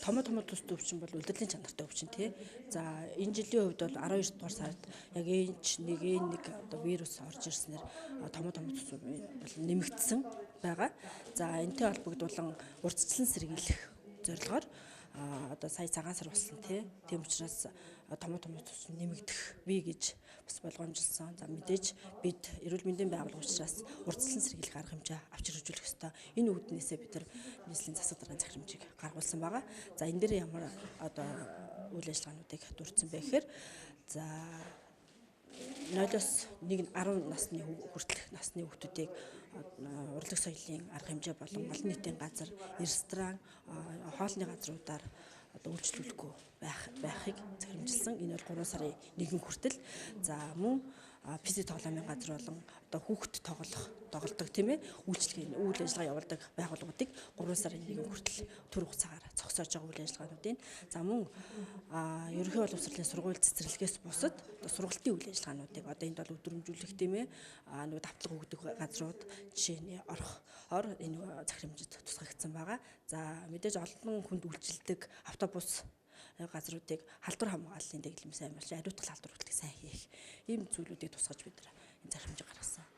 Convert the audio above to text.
Томоо томоо төстэй өвчин бол улирлын чанартай өвчин тий. За, энэ жилийн хувьд бол 12 дугаар сард яг H1N1 одоо вирус орж ирснээр томоо томоо төс бол нэмэгдсэн байгаа. За, энэтэй холбогдуулан урьдчилан сэргийлэх зорилгоор одоо сая цагаан сар болсон тий. Тийм учраас томоо томоо тус нэмэгдэх вэ гэж бас болгоомжилсан. За, мэдээж бид эрүүл мэндийн байгууллага учраас урьдчилан сэргийлэх арга хэмжээ авч иржүүлэх ёстой. Энэ үүднээсээ бид нар нийслэлийн засаг даргын захирамжийг гаргуулсан байгаа. За, энэ дээр ямар одоо үйл ажиллагаануудыг дурдсан бэ гэхээр, за, 0-оос 1 10 насны хүртэлх насны хүүхдүүдийг урлаг соёлын арга хэмжээ болон олон нийтийн газар, ресторан, хоолны газруудаар одоо үйлчлүүлэхгүй байхыг захирамжилсан. Энэ бол 3 сарын 1 хүртэл. За, мөн PC тоглоомын газар болон одоо хүүхэд тоглодог тийм ээ, үйлчлэгээ үйл ажиллагаа явуулдаг байгууллагуудыг 3 сарын 1 хүртэл төр хугацаагаар зогсоож байгаа үйл ажиллагаануудыг. За, мөн ерөнхий боловсролын сургууль цэцэрлэгээс бусад одоо сургалтын үйл ажиллагаануудыг, одоо энд бол өдрөмжүүлэх тийм ээ, нөгөө давтлага өгдөг газрууд жишээний орохоор энэ захирамжид тусгагдсан байгаа. За, мэдээж олон хүнд үйлчилдэг автобус газруудыг халдвар хамгааллын дэглэм сайн болж, ариутгал халдвар хүртэлх сайн хийх ийм зүйлүүдийг тусгаж бид нар энэ захирамжийг гаргасан.